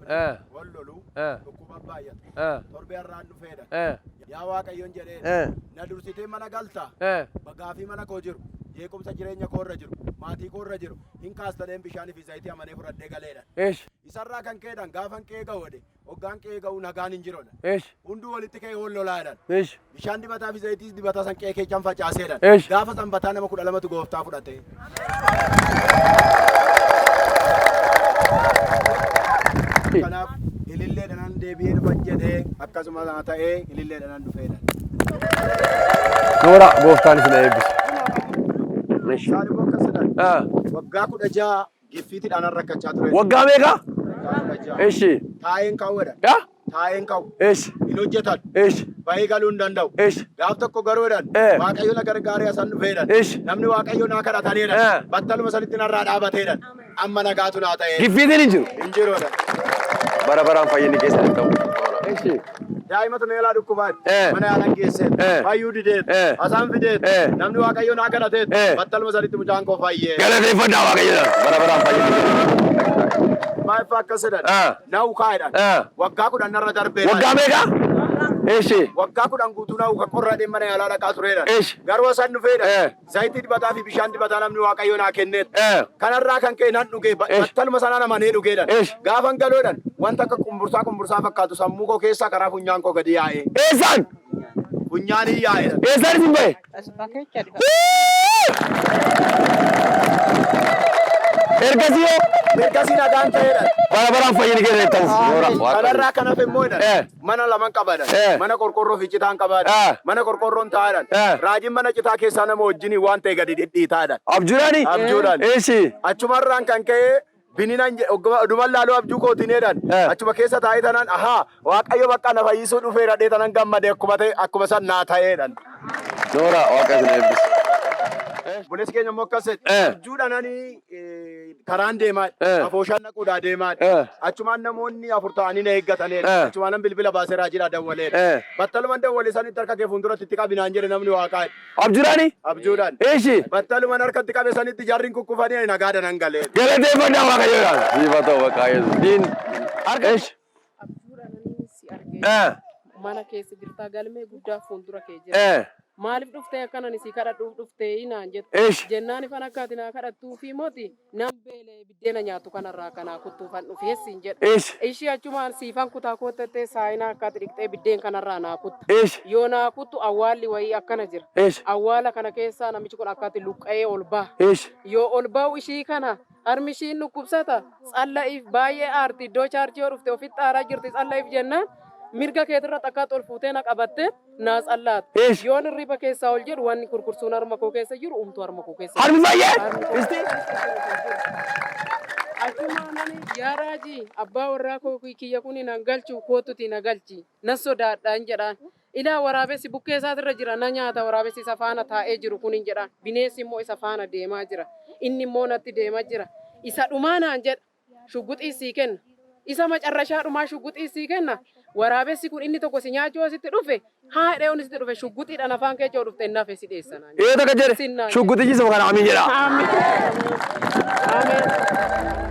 Namni Eh. wal lolu Eh. dhukkuba baay'ata. Eh. Torbee har'aan dhufeedha. Eh. Yaa Waaqayyoon jedhee Eh. na dursitee mana galta. Eh. Gaafii mana koo jiru, jeequmsa jireenya koo irra jiru, maatii koo irra jiru, hin kaastadheen bishaanii fi zayitii amanee fudhadhee galeedha. Eesh. Isarraa kan ka'eedhaan gaafan qe'ee ga'u jedhe, hoggaan qe'ee ga'u nagaan hin jiru. Eesh. Hunduu walitti ka'ee wal lolaa jedhan. Eesh. Bishaan dibataa fi zayitii dibataa san qe'ee keechaan facaaseedhan. Eesh. Gaafa sanbataa nama 12tu gooftaa fudhate. Kanaaf ililleedhaan deebi'ee dhufan jedhee akkasuma naa ta'ee ililleedhaan dhufeedha. Noora gooftaan isin haa eebbisu. Eesh. Isaan immoo akkas jedhan. Ah. Waggaa 16 giffiitiidhaan rakkachaa ture. Waggaa meeqa? Waggaa 16. Eeshi. Taa'een ka'uudha. Yaa? Taa'een ka'u. Eesh. Hin hojjetan. Eesh. Bahee galuu hin danda'u. Eesh. Gaaf tokko garuu jedhan. Eh. Waaqayyo na gargaaree asan dhufeedhan. Eesh. Namni Waaqayyo naa kadhataneedhan. Eh. Battaluma sanitti narraa dhaabateedhan. Amma nagaatu naa ta'ee. Giffiitiin hin jiru. Hin jiruudha. Bara baraan fayyinni keessan hin ta'u. Eeshi. Daa'imatu na yaalaa dhukkubaati. Eh. Mana yaalaan geesseet. Eh. Fayyuu dideet. Eh. Asaan fideet. Eh. Namni Waaqayyo naa kadhateet. Eh. Battaluma sanitti mucaan koo fayyee. Galateeffadhaa Waaqayyo. Bara baraan fayyinni keessan. Maayiffa akkas jedhan. Ah. Na ukaa'edhan. Ah. Waggaa 10 narra darbee. Waggaa meeqa? Eeshi. Waggaa 10 guutuu na uka qorra mana yaalaa dhaqaa tureedha. Eesh. Garuu asaan dhufeedha. Eh. Zayitii dibataa fi bishaan dibataa namni Waaqayyo naa kenneet. Eh. Kanarraa kan ka'e nan dhuge Eesh. battaluma sanaan amanee dhugeedhan. Eesh. Gaafan galoodhan wanta akka qumbursaa qumbursaa fakkaatu sammuu koo keessaa karaa funyaan koo gadi yaa'ee. Eessaan? Funyaanii yaa'eedha. Eessaan isin bahe? As bakecha dhufa. Ergasii hoo? Ergasii nagaan ta'eedha. Bara baraan fayyinni keessan hin ta'u. Noora. Kanarraa kan hafe immoo jedhan Eh. mana laman qabaadhan. Eh. Mana qorqorroo fi citaan qabaadhan. Eh. Mana qorqorroon taa'aadhan. Eh. Raajiin mana citaa keessaa nama wajjin waan ta'e gadi dhidhiitaadhan. Abjuudhaani? Abjuudhaan. Eeshi. Achumarraan kan ka'e bininan oduman laaluu abjuu kootineedhaan Eh. achuma keessa taa'ee tanaan ahaa Waaqayyo bakka na fayyisuu dhufeera dhee tanan gammade akkuma ta'e akkuma san naa ta'eedhan. Noora Waaqa isin eebbisu. Obboleessi keenya immoo akkas jedhe. Eh. Abjuudhaan ani karaan deemaa Eh. afooshaan naquudhaa deemaa Eh. achumaan namoonni afur ta'anii na eeggataniidha. Eh. Achumaan bilbila baasee raajiidhaa dawwaleedha. Eh. Battaluman dawwalee sanitti harka kee fuulduratti itti qabinaan jedhe namni waaqaa Abjuudhaani? abjuudhaan. Eeshi. Battaluman harka itti qabe sanitti jarriin kukkufanii ani nagaadhaan hangalee. Galateeffadhaa Waaqayyoodhaan. Siif haa ta'u maqaa Yesuus. Diin. Eeshi. Abjuudhaan ani si argee Eh. mana keessa jirtaa galmee guddaa fuuldura kee jira. Eh. Maaliif dhuftee akkanan isii kadhadhuuf dhuftee naan jette. Eesh. Jennaan ifan akka ati naa kadhattuu fi moti nan beelee biddeena nyaattu kanarraa kanaa kuttuufan dhufee siin jedha. Eesh. Ishii achumaan siifan kutaa koottattee saayinaa akka ati dhiqxee biddeen kanarraa naa kutta. Eesh. Yoo naa kuttu awwaalli wayii akkana jira. Eesh. Awwaala kana keessaa namichi kun akka ati luqqa'ee ol baha. Eesh. Yoo ol ba'u ishii kana harmi ishiin dhukkubsata tsalla'iif baay'ee aarti iddoo chaarjii yoo dhufte ofitti aaraa jirti tsalla'iif jennaan mirga keetirra takkaa ol fuutee na qabatte naa tsallaata. Eesh. Yoon hirriba keessaa ol jedhu wanni kurkursuun harma koo keessa jiru umtuu harma koo keessa Harmi fayyee? Harmi koo Isti. Achumaan ani yaa raajii abbaa warraa koo kiyya kun nan galchu kootuti na galchi nan sodaadhaan jedhaan. Ilaa waraabessi bukkee isaatirra jira na nyaata waraabessi isa faana taa'ee jiru kun hin jedhaan. Bineensi immoo isa faana deemaa jira. Inni immoo natti deemaa jira. Isa dhumaa naan jedha. Shugguxii sii kenna. Isa macarrashaa dhumaa shugguxii sii kenna. Waraabessi kun inni tokko si nyaachuu asitti dhufe haadha yoon sitti dhufe shugguxiidhaan afaan kee yoo dhufte nafe si dheessa naan jedhe. Yoo takka jedhe Sinnaan jedhe. shugguxichi suma kana amiin jedha. Amiin. Amiin.